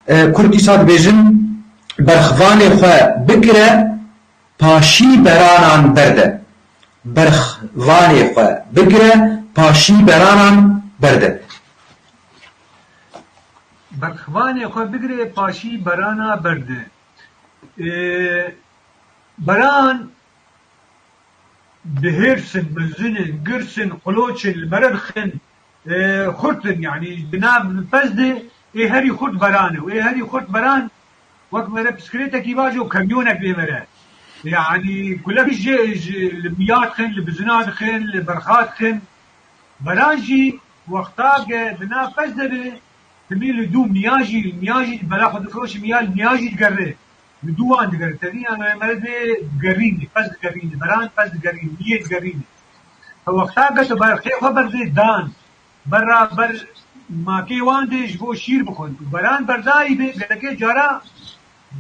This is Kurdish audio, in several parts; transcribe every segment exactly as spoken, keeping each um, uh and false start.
E, Kurd dîsa dibêjin, berxvanê xwe bigire, paşî beranan berde. Berxvanê xwe bigire, paşî beranan berde. Berxvanê xwe bigire, paşî berana berde. E, beran dihêrsin, mezin in, girs in, quloç in, li mere dixin, e, xurt in, yanî di nav pez de ê herî xurt beran e û ê herî xurt beran wek mere piskirêtekî baş û kamyonek bê mere. Yanî kulek ji, ji li miya dixin, li bizina dixin, li berxa dixin. Beran jî wexta ke di nav pez de be, timî li dû miya jî, miya jî bela xwe difiroşe, miya li miya jî digere. Li dû wan digere. Tevî yan mere dê digerîne, pez digerîne, beran pez digerîne, miyê digerîne. Wexta ke tu berxê xwe berdê dan, berra ber makê wan dê ji bo şîr bixwin. Û beran berdayî be, gelekê cara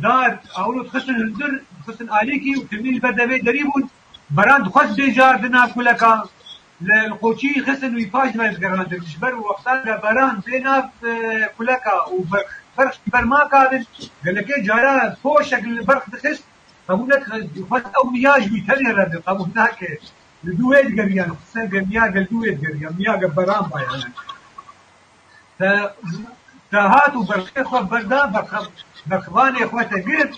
dar, awro dixistin hundir, dixistin alîkî û timî li ber devê derî bûn. Beran dixwest bê jar di nav kuleka, li, li qoçî xistin wî paş dibe digerandin. Ji ber wexta ke beran bê nav, e, kuleka û ber-, berx ber maka bin, gelekê cara poşek li berx dixist, qebûl nedixist, dixwest ew miya ji wî tenê re be, qebûl nake. Li dû wê digeriyan, xistin ge miya ge li dû wê digeriyan, miya ge beran ba yani. Te, te hat û berxê xwe berda, berxe-, berxvanê xwe te girt.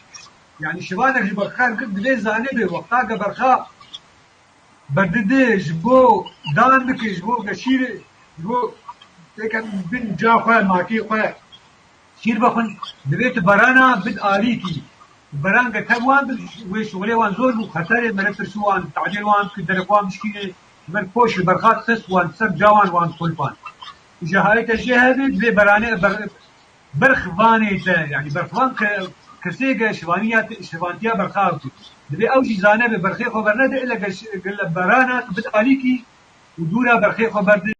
Yani şivanek ji berxa girt, divê zane be, wexta ke berxa berdide ji bo dan bike, ji bo ke şîr, ji bo têke bin ca xwe, makê xwe şîr bixwin, divê tu berana bid alîkî. Beran ke tev wan bid, wê şixulê wan zor bû, xeterê mere tirsi wan, tadêl wan, ki derek wan bişkîne, ji ber poş li berxa dixist wan, ser ca wan, wan kulpan. Îja hayê te jê hebe, divê beranê ber-, berx vanê te, yani berxvan ke kesê ke şivaniya te, şivantiya berxa bû. Divê ew jî zane be, berxê xwe bernede, ile ke ş-, gele berana tu bid alîkî û dûra berxê xwe berde.